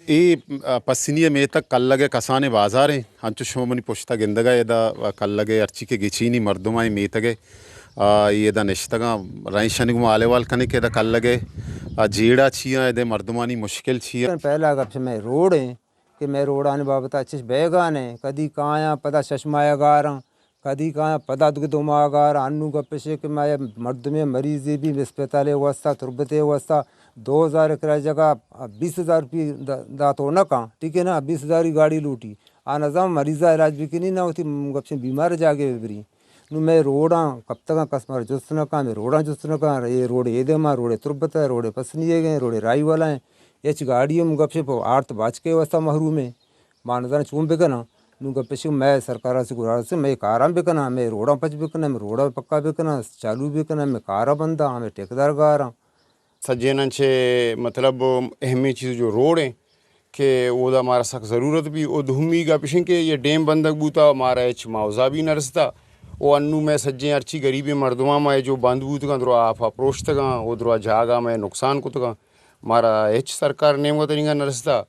اے، آ، پسنی ءِ میتگ کلگ ءِ کسانیں بازاریں، انچو شما منی پشت ءَ گندگ ءَ ادا کلگ ءِ ہرچی کہ گچینی مردمانی میتگ ءَ، آ، اے ادا نشتگاں، رہشانی گوما حال احوال کنیں کہ ادا کلگ ءِ، آ، جیڑہ چی آں، ادا مردمانی مشکل چی آں۔ پہلا گپ مئے روڈ ایں کہ مئے روڈانی بابت ءَ چش بیگانے، کدی کایاں پدا شش ماہ ءَ گاراں، کدی کایاں پدا دگہ دو ماہ ءَ گار، انوں گپ اش کہ مئے مردمے مریضے بی اسپتال ءِ واسطہ، تربت ءِ واسطہ دو ہزار ءِ کرایہ جگہ بیس ہزار روپی دا-، دات و نہ کاں، ٹھیک ہے نا، بیس ہزار ءِ گاڑی لوٹی، آ نظام مریض ءَ علاج بکنی نہ وتی گپ شیں بیمار جاگے ببری۔ نوں مئے روڈاں کپتگاں، کس مارا جست نہ کاں، مئے روڈاں جست نہ کاں، اے روڈ ایدے ما، روڈ تربت ءِ، روڈ پسنی ءِ گئے، روڈ رائی والا ہیں، ہچ گاڑی ہم گپ شیں پہ آرت باچکے واسطہ محروم ہیں۔ ما نزاناں چون بکناں۔ نوں گپ اش کہ مئے سرکار ءَ چہ گزارش، مئے کاراں بکناں، مئے روڈاں پچ بکناں، مئے روڈاں پکا بکناں، چالو بکناں، مئے کاراں بنداں، مئے ٹھیکیدار گاراں۔ سجیناں چہ مطلب اہمیں چیز جو روڈ ہیں کہ اودا مارا سک ضرورت بی۔ او دومی گپ اش کہ یہ ڈیم بندگ بوتا، مارا ہچ معاوضہ بھی نہ رستا۔ او انو مئے سجیں ہرچی غریبیں مردماں ما جو بند بوتگاں، درو آپ ءَ پروشتگاں، او درو جاگہ مئے نقصان کتگاں، مارا ہچ سرکار نیمگا تنیگا نہ رستا۔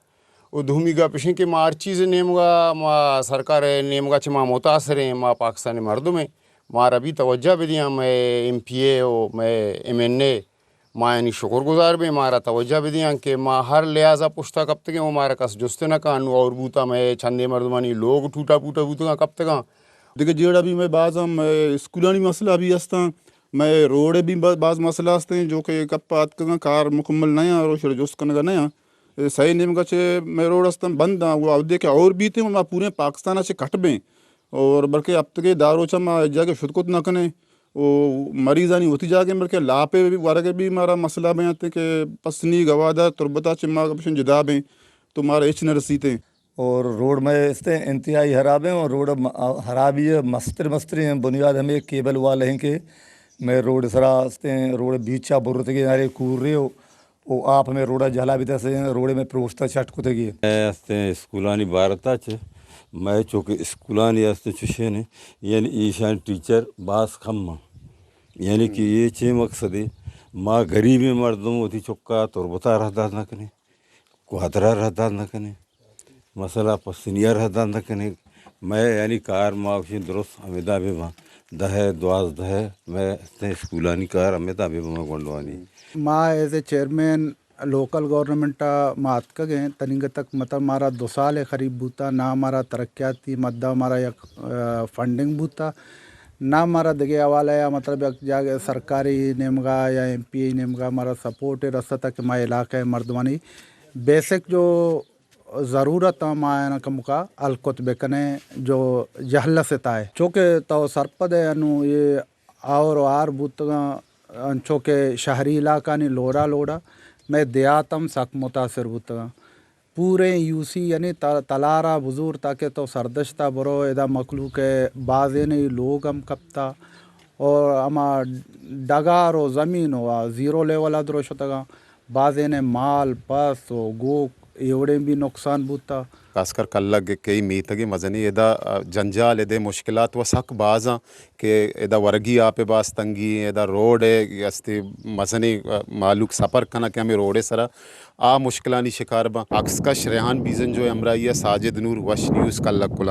و دومی گپ اش انت کہ ما ہر چیز نیمگا، ما سرکار نیمگا چہ ما متاثر ایں، ما پاکستانی مردم ایں، مارا بھی توجہ بدیاں، مئے ایم پی اے و مئے ایم این اے، ما یعنی شکر گزار بیں، مارا توجہ بدیاں کہ ما ہر لحاظا پشتا کپتگیں و مارا کس جست نہ کن۔ انو اور بوتا مئے چندے مردمانی لوگ ٹوٹا پوٹا بوتگاں کپتگاں۔ دگہ جیڑہ بھی مئے باز ہم، مئے اسکولانی مسئلہ بھی ہستاں، مئے روڈ بھی با-، باز مسئلہ ہستیں جو کہ کپا اتکگاں، کار مکمل نیاں اور شر جست کنگا نیاں۔ اے سئے نیمگا چہ مئے روڈ استن بند آں، و اودے کہ اور بیتیں، و ما پوریں پاکستان ء چہ کٹ بیں، اور بلکہ ہفتگے دہ روچ ء ما جاگہ شت کت نہ کنیں، و مریضانی وتی جاگہ، بلکہ لاپ ء ورگ ء بھی مارا مسئلہ بیاں کہ پسنی گوادر تربت ء چہ ما گپشن جدا بیں، تو مارا ہچ نہ رسیتیں۔ اور روڈ مئے استیں انتہائی خراب ہیں، اور روڈ م-، خرابی ہے مستر مستری ہیں، بنیاد ہمیں کیبل والے ہیں کہ مئے روڈ سرا استیں، روڈ بیچا برتگے، ہرے کور رہے ہو، او آپ ہمیں روڈا جہلا بیتا سے، روڈ میں پروشتا چٹ کتگی۔ مئے استیں اسکولانی بارتا چہ، مئے چونکہ اسکولانی استیں چشیں، یعنی ایشان ٹیچر باز کم ہیں۔ یعنی کہ یہ چے مقصد ہے، ما غریبیں مردم وتی چکا تربتا رہ دات نہ کنیں، گوادرا رہ دات نہ کنیں، مسئلہ پسنیا رہ دات نہ کنیں۔ مئے یعنی کار ما وشیں درست ہمیدا بہ باں، دہ ء دوازدہ ء مئے استیں اسکولانی کار ہمیدا بہ باں گونڈوانی۔ ما as a chairman local government ء ما اتکگ ایں، تنیگہ تک مطلب مارا دو سال ء قریب بوتا، نہ مارا ترقیاتی مدہ مارا یک، آ، فنڈنگ بوتا، نہ مارا دگہ حوالہ ء مطلب یک جاگہ سرکاری نیمگا یا ایم پی اے نیمگا مارا سپورٹ رستا کہ ما علاقہ ء مردمانی بیسک جو ضرورت آں ما آیانا کمکا حل کت بکنیں جو جہل ستائے۔ چونکہ تو سرپد ئے انو یہ آور و آر بوتگاں، انچو کہ شہری علاقانی لوڑا لوڑا مئے دیہات ہم سک متاثر بوتگاں۔ پوریں یو سی یعنی تا-، تلارا بزور تاکہ تو سردشتا برو، ادا مخلوق بازینے لوگ ہم کپتا اور ہما ڈگار و زمین و زیرو لیول ء درو شتگاں۔ بازینے مال، پس و گوک اے وڑیں بھی نقصان بوتا۔ خاص کر کلگ کئی میتگے مزنی ادا جنجال، ادے مشکلات و سک بازاں کہ ادا ورگی آپ باز تنگی، ادا روڈ استے مزنی مالوک سفر کنن کہ ہمیں روڈ سرا آ مشکلانی شکار باں۔ عکس کش ریحان بیزنجو ہمراہی ساجد نور، وش نیوز، کلگ کلان۔